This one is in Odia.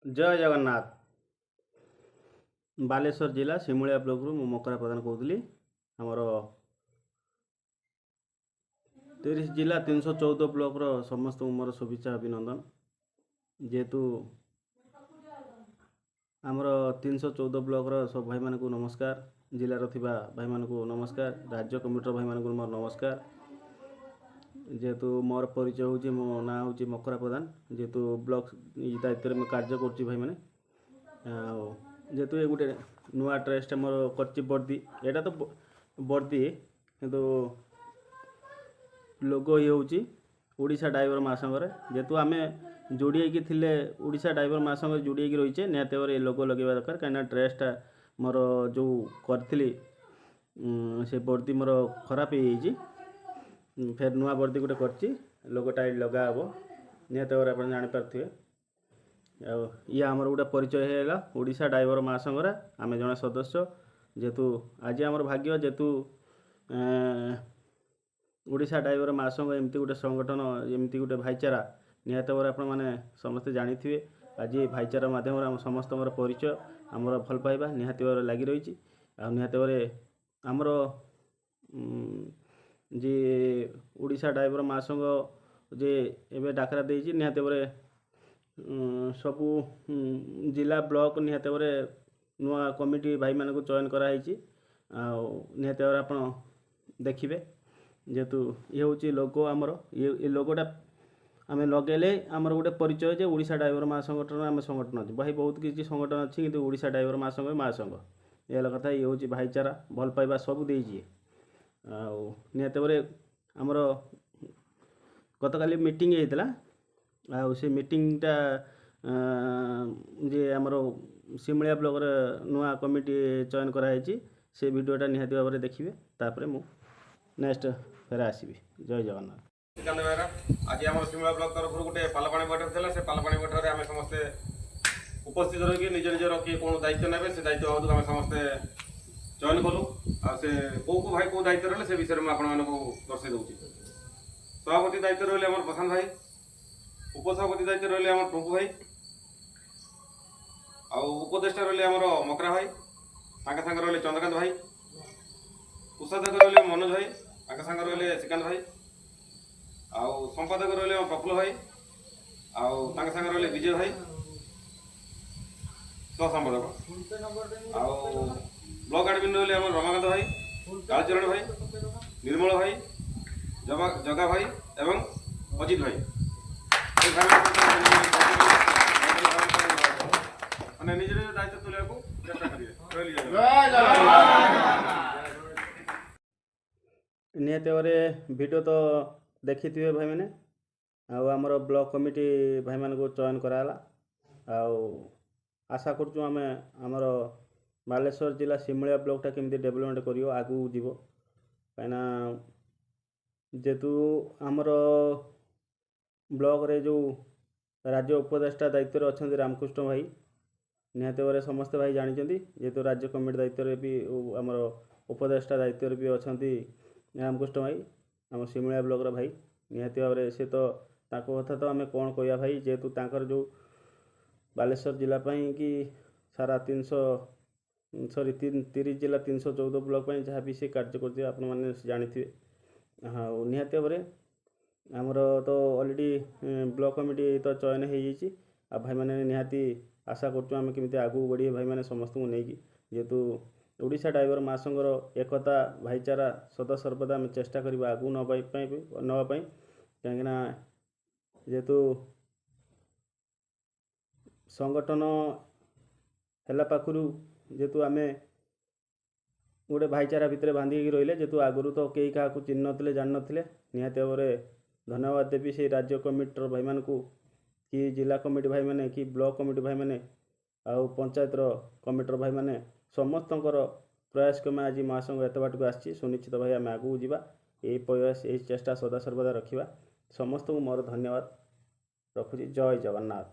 ଜୟ ଜଗନ୍ନାଥ। ବାଲେଶ୍ୱର ଜିଲ୍ଲା ସିମୁଳିଆ ବ୍ଲକରୁ ମୁଁ ମକରା ପ୍ରଧାନ କହୁଥିଲି। ଆମର 30 ଜିଲ୍ଲା 314 ବ୍ଲକର ସମସ୍ତଙ୍କୁ ମୋର ଶୁଭେଚ୍ଛା, ଅଭିନନ୍ଦନ। ଯେହେତୁ ଆମର 314 ବ୍ଲକର ସବୁ ଭାଇମାନଙ୍କୁ ନମସ୍କାର, ଜିଲ୍ଲାର ଥିବା ଭାଇମାନଙ୍କୁ ନମସ୍କାର, ରାଜ୍ୟ କମିଟିର ଭାଇମାନଙ୍କୁ ମୋର ନମସ୍କାର। ଯେହେତୁ ମୋର ପରିଚୟ ହେଉଛି, ମୋ ନାଁ ହେଉଛି ମକରା ପ୍ରଧାନ। ଯେହେତୁ ବ୍ଲକ ଦାୟିତ୍ୱରେ ମୁଁ କାର୍ଯ୍ୟ କରୁଛି ଭାଇମାନେ, ଆଉ ଯେହେତୁ ଏ ଗୋଟେ ନୂଆ ଡ୍ରେସ୍ଟା ମୋର କରିଛି ବର୍ଦ୍ଦି, ଏଇଟା ତ ବର୍ଦ୍ଦି, କିନ୍ତୁ ଲୋଗୋ ଇଏ ହେଉଛି ଓଡ଼ିଶା ଡ୍ରାଇଭର ମହାସଂଘରେ। ଯେହେତୁ ଆମେ ଯୋଡ଼ି ହେଇକି ଥିଲେ, ଓଡ଼ିଶା ଡ୍ରାଇଭର ମହାସଂଘରେ ଯୋଡ଼ି ହେଇକି ରହିଛେ, ନିହାତି ଭାବରେ ଏ ଲୋଗୋ ଲଗେଇବା ଦରକାର। କାହିଁକିନା ଡ୍ରେସ୍ଟା ମୋର ଯେଉଁ କରିଥିଲି ସେ ବର୍ଦ୍ଦି ମୋର ଖରାପ ହେଇଯାଇଛି। ଫେର୍ ନୂଆ ବର୍ଦ୍ଦି ଗୋଟେ କରିଛି, ଲୋଗୋଟା ଏଇଠି ଲଗା ହେବ। ନିହାତି ଭାବରେ ଆପଣ ଜାଣିପାରୁଥିବେ। ଆଉ ଇଏ ଆମର ଗୋଟେ ପରିଚୟ ହେଇଗଲା, ଓଡ଼ିଶା ଡ୍ରାଇଭର ମହାସଂଘରେ ଆମେ ଜଣେ ସଦସ୍ୟ। ଯେହେତୁ ଆଜି ଆମର ଭାଗ୍ୟ, ଯେହେତୁ ଓଡ଼ିଶା ଡ୍ରାଇଭର ମହାସଂଘ ଏମିତି ଗୋଟେ ସଂଗଠନ, ଏମିତି ଗୋଟେ ଭାଇଚାରା, ନିହାତି ଭାବରେ ଆପଣମାନେ ସମସ୍ତେ ଜାଣିଥିବେ। ଆଜି ଭାଇଚାରା ମାଧ୍ୟମରେ ଆମ ସମସ୍ତଙ୍କର ପରିଚୟ, ଆମର ଭଲ ପାଇବା ନିହାତି ଭାବରେ ଲାଗି ରହିଛି। ଆଉ ନିହାତି ଭାବରେ ଆମର ଯେ ଓଡ଼ିଶା ଡ୍ରାଇଭର ମହାସଂଘ ଯେ ଏବେ ଡାକରା ଦେଇଛି, ନିହାତି ଭାବରେ ସବୁ ଜିଲ୍ଲା ବ୍ଲକ ନିହାତି ଭାବରେ ନୂଆ କମିଟି ଭାଇମାନଙ୍କୁ ଚୟନ କରାହେଇଛି। ଆଉ ନିହାତି ଭାବରେ ଆପଣ ଦେଖିବେ, ଯେହେତୁ ଇଏ ହେଉଛି ଲୋଗୋ ଆମର। ଇଏ ଏ ଲୋଗୋଟା ଆମେ ଲଗେଇଲେ ଆମର ଗୋଟେ ପରିଚୟ ଯେ ଓଡ଼ିଶା ଡ୍ରାଇଭର ମହାସଂଗଠନ ଆମେ ସଂଗଠନ ଅଛି। ଭାଇ, ବହୁତ କିଛି ସଂଗଠନ ଅଛି, କିନ୍ତୁ ଓଡ଼ିଶା ଡ୍ରାଇଭର ମହାସଂଘ ମହାସଂଘ ଏ ହେଲା କଥା। ଇଏ ହେଉଛି ଭାଇଚାରା, ଭଲ ପାଇବା ସବୁ ଦେଇଛି। ଆଉ ନିହାତି ଭାବରେ ଆମର ଗତକାଲି ମିଟିଂ ହେଇଥିଲା, ଆଉ ସେ ମିଟିଂଟା ଯେ ଆମର ସିମଳିଆ ବ୍ଲକରେ ନୂଆ କମିଟି ଚୟନ କରାହେଇଛି, ସେ ଭିଡ଼ିଓଟା ନିହାତି ଭାବରେ ଦେଖିବେ। ତାପରେ ମୁଁ ନେକ୍ସଟ ଫେର ଆସିବି। ଜୟ ଜଗନ୍ନାଥ। ଶ୍ରୀକାନ୍ତ ବେହେରା। ଆଜି ଆମର ସିମୁଳିଆ ବ୍ଲକ ତରଫରୁ ଗୋଟେ ପାଲପାଣି ବୈଠକ ଥିଲା। ସେ ପାଲପାଣି ବୈଠକରେ ଆମେ ସମସ୍ତେ ଉପସ୍ଥିତ ରହିକି ନିଜ ନିଜର କିଏ କ'ଣ ଦାୟିତ୍ୱ ନେବେ, ସେ ଦାୟିତ୍ୱ ବାବଦକୁ ଆମେ ସମସ୍ତେ ଚୟନ କଲୁ। ଆଉ ସେ କେଉଁ କେଉଁ ଭାଇ କେଉଁ ଦାୟିତ୍ୱ ରହିଲେ, ସେ ବିଷୟରେ ମୁଁ ଆପଣମାନଙ୍କୁ ଦର୍ଶାଇ ଦେଉଛି। ସଭାପତି ଦାୟିତ୍ୱ ରହିଲେ ଆମର ପ୍ରଶାନ୍ତ ଭାଇ, ଉପସଭାପତି ଦାୟିତ୍ୱ ରହିଲେ ଆମର ଟୁଙ୍କୁ ଭାଇ, ଆଉ ଉପଦେଷ୍ଟା ରହିଲେ ଆମର ମକରା ଭାଇ, ତାଙ୍କ ସାଙ୍ଗରେ ରହିଲେ ଚନ୍ଦ୍ରକାନ୍ତ ଭାଇ, କୋଷାଧ୍ୟକ୍ଷ ରହିଲେ ମନୋଜ ଭାଇ, ତାଙ୍କ ସାଙ୍ଗରେ ରହିଲେ ଶ୍ରୀକାନ୍ତ ଭାଇ, ଆଉ ସମ୍ପାଦକ ରହିଲେ ଆମ ପ୍ରଫୁଲ୍ଲ ଭାଇ, ଆଉ ତାଙ୍କ ସାଙ୍ଗରେ ରହିଲେ ବିଜୟ ଭାଇ ସହ ସମ୍ପାଦକ, ଆଉ ବ୍ଲକ ଆଡମିନ୍ ରହିଲେ ଆମର ରମାକାନ୍ତ ଭାଇ, କାଳୁଚରଣ ଭାଇ, ନିର୍ମଳ ଭାଇ, ଜଗା ଭାଇ ଏବଂ ଅଜିତ ଭାଇ। এই ମାନେ ନିଜ ନିଜ ଦାୟିତ୍ୱ ତୁଲାଇବାକୁ ଚେଷ୍ଟା କରିବେ। ରହିଲି, ଜୟ ଜଗନ୍ନାଥ। ନିହାତି ଭାବରେ ଭିଡ଼ିଓ ତ ଦେଖିଥିବେ ଭାଇମାନେ। ଆଉ ଆମର ବ୍ଲକ କମିଟି ଭାଇମାନଙ୍କୁ ଚୟନ କରାହେଲା। ଆଉ ଆଶା କରୁଛୁ ଆମେ ଆମର ବାଲେଶ୍ୱର ଜିଲ୍ଲା ସିମୁଳିଆ ବ୍ଲକଟା କେମିତି ଡେଭଲପମେଣ୍ଟ କରିବ, ଆଗକୁ ଯିବ। କାହିଁକିନା ଯେହେତୁ ଆମର ବ୍ଲକରେ ଯେଉଁ ରାଜ୍ୟ ଉପଦେଷ୍ଟା ଦାୟିତ୍ୱରେ ଅଛନ୍ତି ରାମକୃଷ୍ଣ ଭାଇ, ନିହାତି ଭାବରେ ସମସ୍ତେ ଭାଇ ଜାଣିଛନ୍ତି। ଯେହେତୁ ରାଜ୍ୟ କମିଟି ଦାୟିତ୍ୱରେ ବି, ଆମର ଉପଦେଷ୍ଟା ଦାୟିତ୍ୱରେ ବି ଅଛନ୍ତି ରାମକୃଷ୍ଣ ଭାଇ, ଆମ ସିମୁଳିଆ ବ୍ଲକର ଭାଇ। ନିହାତି ଭାବରେ ସେ ତ, ତାଙ୍କ କଥା ତ ଆମେ କ'ଣ କହିବା ଭାଇ। ଯେହେତୁ ତାଙ୍କର ଯେଉଁ ବାଲେଶ୍ୱର ଜିଲ୍ଲା ପାଇଁ କି ସାରା 300, ସରି, 30 ଜିଲ୍ଲା 314 ବ୍ଲକ ପାଇଁ ଯାହା ବି ସେ କାର୍ଯ୍ୟ କରୁଥିବେ, ଆପଣମାନେ ଜାଣିଥିବେ। ଆଉ ନିହାତି ଭାବରେ ଆମର ତ ଅଲରେଡ଼ି ବ୍ଲକ କମିଟି ତ ଚୟନ ହେଇଯାଇଛି। ଆଉ ଭାଇମାନେ, ନିହାତି ଆଶା କରୁଛୁ ଆମେ କେମିତି ଆଗକୁ ବଢ଼ିବେ ଭାଇମାନେ ସମସ୍ତଙ୍କୁ ନେଇକି। ଯେହେତୁ ଓଡ଼ିଶା ଡ୍ରାଇଭର ମହାସଂଘର ଏକତା, ଭାଇଚାରା ସଦା ସର୍ବଦା ଆମେ ଚେଷ୍ଟା କରିବା ଆଗକୁ ନେବା ପାଇଁ। କାହିଁକିନା ଯେହେତୁ ସଂଗଠନ ହେଲା ପାଖରୁ ଯେହେତୁ ଆମେ ଗୋଟେ ଭାଇଚାରା ଭିତରେ ବାନ୍ଧି ହେଇକି ରହିଲେ, ଯେହେତୁ ଆଗରୁ ତ କେହି କାହାକୁ ଚିହ୍ନି ନଥିଲେ, ଜାଣିନଥିଲେ। ନିହାତି ଭାବରେ ଧନ୍ୟବାଦ ଦେବି ସେଇ ରାଜ୍ୟ କମିଟିର ଭାଇମାନଙ୍କୁ କି ଜିଲ୍ଲା କମିଟି ଭାଇମାନେ କି ବ୍ଲକ କମିଟି ଭାଇମାନେ ଆଉ ପଞ୍ଚାୟତର କମିଟିର ଭାଇମାନେ, ସମସ୍ତଙ୍କର ପ୍ରୟାସ କ୍ରମେ ଆଜି ମହାସଂଘ ଏତେ ବାଟକୁ ଆସିଛି। ସୁନିଶ୍ଚିତ ଭାଇ, ଆମେ ଆଗକୁ ଯିବା। ଏହି ପ୍ରୟାସ, ଏହି ଚେଷ୍ଟା ସଦା ସର୍ବଦା ରଖିବା। ସମସ୍ତଙ୍କୁ ମୋର ଧନ୍ୟବାଦ। ରଖୁଛି, ଜୟ ଜଗନ୍ନାଥ।